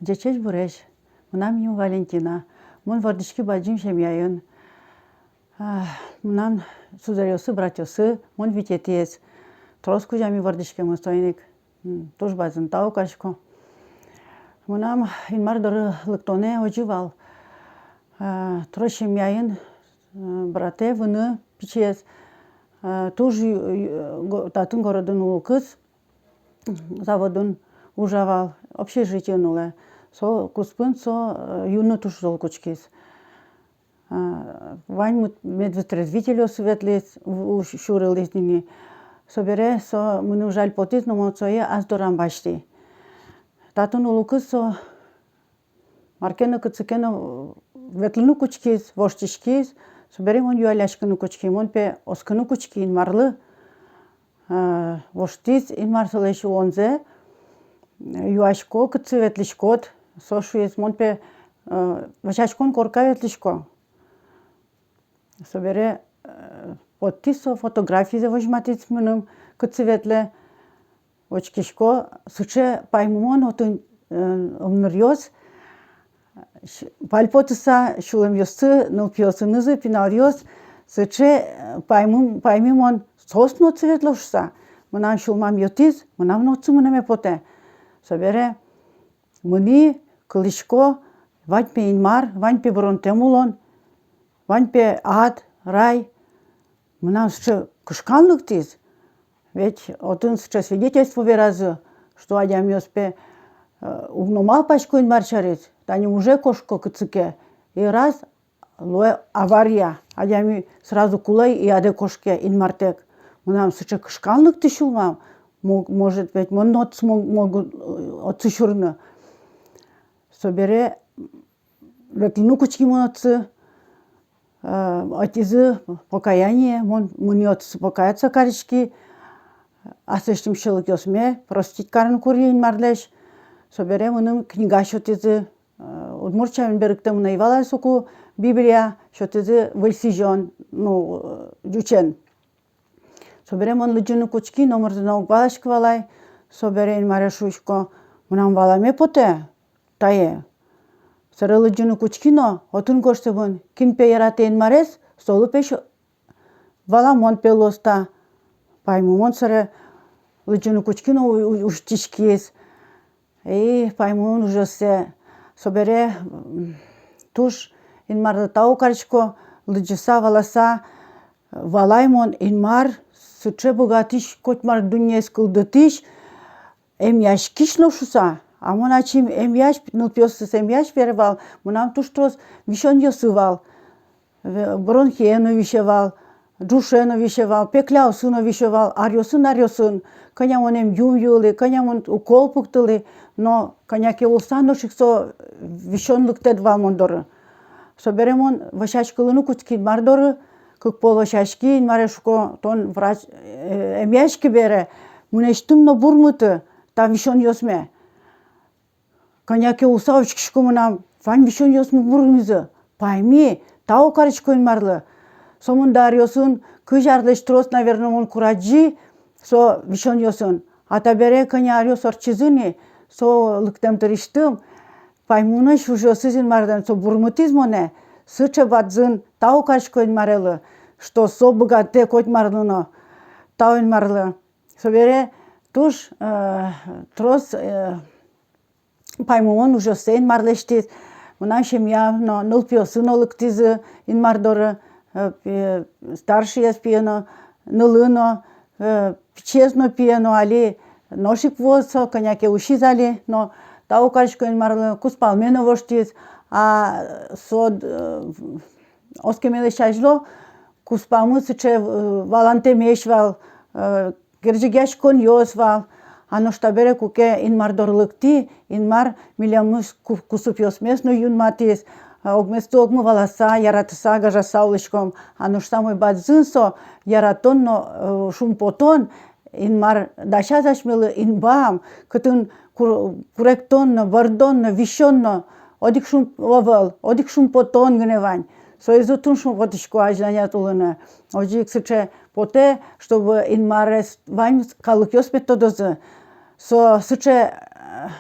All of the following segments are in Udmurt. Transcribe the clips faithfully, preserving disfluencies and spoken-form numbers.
Ӟечесь-буресь. Мынам ним Валентина. Мон вордӥськи бадӟым семьяын. А, мынам сузэръёсы, братъёсы, мон витетӥез. Трос кузя ми вордӥськемын, соин ик, м, туж бадӟым тау карисько. Мынам Инмар доры лыктонэ озьы вал. А, трос семьяын, а, братэ, вынэ пичиез, а, туж ю-, ю-, го-, татын городын улыкыз, заводын ужа вал, общежитиын улэ. Со куспын со, э, юыны туж зол кутскиз. А, ваньмы мед-, медвытрезвительёс ветлӥз, у-, у-, сюрылӥз ини. Собере со мыным жаль потӥз, но мон сое ас дорам басьтӥ. Татын улыкыз со мар ке но, кытчы ке но ветлыны кутскиз, воштӥськиз. Собере мон юалляськыны кутски, мон пе оскыны кутски Инмарлы. Э, воштӥз Инмар солэсь улонзэ, юасько, кытчы ветлӥськод, со шуиз, мон пе, э, вӧсяськон корка ветлӥсько. Собере, э, поттӥз со, фотографизэ возьматӥз мыным, кытчы ветлэ. Учкисько, сыӵе паймымон отын, э, ымныръёс, с-, вальпотыса, сюлэмъёссы, нылпиосынызы, пиналъёс, сыӵе, э, паймым-, паймымон, соос но отчы ветло шуса. Мынам сюлмам йӧтӥз, мынам но отчы мынэме потэ. Собере мынӥ, кылӥсько, вань пе Инмар, вань пе быронтэм улон, вань пе ад, рай. Мынам сыӵе кышкан лыктӥз. Ведь отын сыӵе свидетельство веразы, что адямиос пе, э, уг но малпасько Инмар сярысь, тани уже кошко кытчы ке, и раз, луэ авария, адями сразу кулэ и адэ кошке Инмартэк. Мынам сыӵе кышкан лыктӥз сюлмам, мо-, может, ведь мон но отчы мо-, могу, э, отчы сюрыны. Собере ветлыны кутски мон отчы, э, ӧтизы покаяние, мон мынӥ отчы, покаяться кариськи, аслэсьтым сьӧлыкъёсме простить карыны кури Инмарлэсь. Собере мыным книга сётӥзы, э, удмурт сямен берыктэмын ӧй вал ай соку Библия, сётӥзы выль сӥзён, ну, э, ӟучен. Собере мон лыдӟыны кутски, номырзэ но уг валаськы вал ай. Собере Инмаре шуисько, мынам валаме потэ тае. Собере лыдӟыны кутски но, отын гожтэмын, кин пе яратэ Инмарез, солы пе сё-, валамон пе луоз та. Паймымон собере лыдӟыны кутски но у-, у-, усьтӥськиз. И паймымон ужъёссэ. Собере, м, туж Инмарлы тау карисько, лыдӟыса, валаса, валай мон, Инмар сыӵе быгатӥсь, котьмар дуннеез кылдытӥсь, эмъяськись но шуса. А мон ачим эмъясь, нылпиосыз эмъясь вере вал, мынам туж трос висёнъёсы вал. Ве-, бронхие но висе вал, ӝуше но висе вал, пекляосы но висе вал, аръёсын, аръёсын, кӧня мон эмъюм юылӥ, кӧня мон укол пуктылӥ, но кӧня ке улса нош ик со висён лыктэт вал мон доры. Собере мон вӧсяськылыны кутски Инмар доры, кык пол вӧсяськи, Инмаре шуисько, тон врач, э, эмъяськы бере, мынэсьтым но бурмыты та висёнъёсме. Кӧня ке улса учкисько, мынам вань висёнъёсмы бурмизы. Пайми, тау карисько Инмарлы. Сомында аръёсын, кызь арлэсь трос, наверно, мон курадӟи со висёнъёсын. А табере кӧня аръёс ортчизы ни, со лыктэм дырысьтым, паймымон ужъёсыз Инмарлэн, со бурмытӥз монэ, сыӵе бадӟым тау карисько Инмарелы, что со быгатэ котьмарлы но. Тау Инмарлы. Собере туж, э, трос, э, паймымон ужъёссэ Инмар лэсьтӥз. Мынам семья но, нылпиосы но лыктӥзы Инмар доры, э, пи-, старшиез пие но, нылы но, э, пичиез но пие но, али нош ик вуоз со, кӧня ке усиз али, но тау карисько Инмарлы, кузпалме но воштӥз, а со, э, оскемелэсь азьло кузпамы сыӵе, э, валантэмесь вал, э, герӟегъяськонъёс вал, а нош табере куке Инмар доры лыктӥ, Инмар милемыз ку-, кусыпъёсмес но юнматӥз, а, огместы огмы валаса, яратыса, гажаса улӥськом, а нош самой бадӟым со яратон но, э, шумпотон, Инмар дасяз асьмелы инбам, кытын кур-, куректон но, бӧрдон но, висён но, одӥг шум ӧвӧл, одӥг шумпотон гинэ вань. Соиз отын шумпотӥсько азьланяз улыны. Озьы ик сыӵе потэ, чтобы Инмарез вань калыкъёс мед тодозы. Со сыӵе,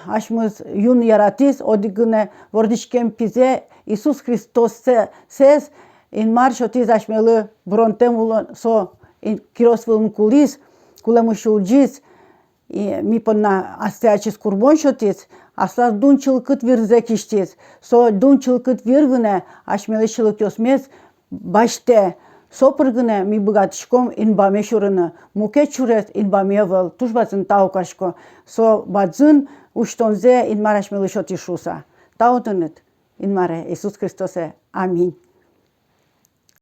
асьмемыз юн яратӥз, одӥг гинэ вордӥськем пизэ, Иисус Христосэз, Инмар сётӥз асьмелы быронтэм улон, со ин-, кирос вылын кулӥз, кулэмысь улӟиз, и ми понна астэ ачиз курбон сётӥз, аслаз дун чылкыт вирзэ кисьтӥз. Со дун чылкыт вир гинэ асьмелэсь сьӧлыкъёсмес басьтэ. Со пыр гинэ ми быгатӥськом инбаме сюрыны. Мукет сюрес инбаме ӧвӧл. Туж бадӟын тау карисько. Со бадӟын усьтонзэ Инмар асьмелы сётӥз шуыса. Тау тыныд, Инмаре, Иисус Христосэ. Аминь.